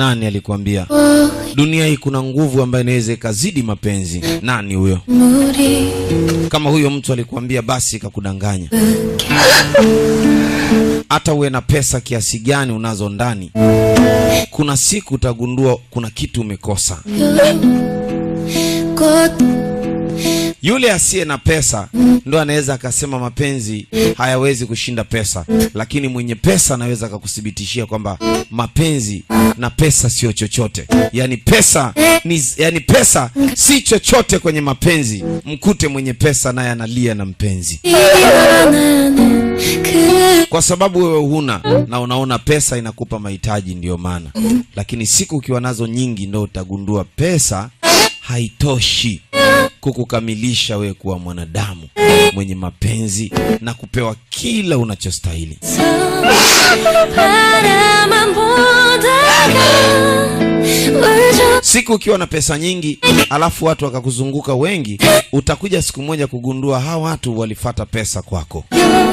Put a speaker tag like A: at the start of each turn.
A: Nani alikuambia dunia hii kuna nguvu ambayo inaweza ikazidi mapenzi? Nani huyo?
B: 물이
A: Kama huyo mtu alikuambia, basi kakudanganya. Hata uwe na pesa kiasi gani unazo ndani, kuna siku utagundua kuna kitu umekosa.
B: 꽃
A: Yule asiye na pesa ndo anaweza akasema mapenzi hayawezi kushinda pesa, lakini mwenye pesa anaweza akakuthibitishia kwamba mapenzi na pesa sio chochote. Yani pesa ni, yani pesa si chochote kwenye mapenzi. Mkute mwenye pesa naye analia na mpenzi,
B: 일어나는 그
A: kwa sababu wewe huna na unaona pesa inakupa mahitaji, ndiyo maana. Lakini siku ukiwa nazo nyingi, ndo utagundua pesa haitoshi kukukamilisha wewe kuwa mwanadamu mwenye mapenzi na kupewa kila unachostahili.
B: 바라만 보다가 울죠.
A: Siku ukiwa na pesa nyingi alafu watu wakakuzunguka wengi, utakuja siku moja kugundua hawa watu walifata pesa kwako.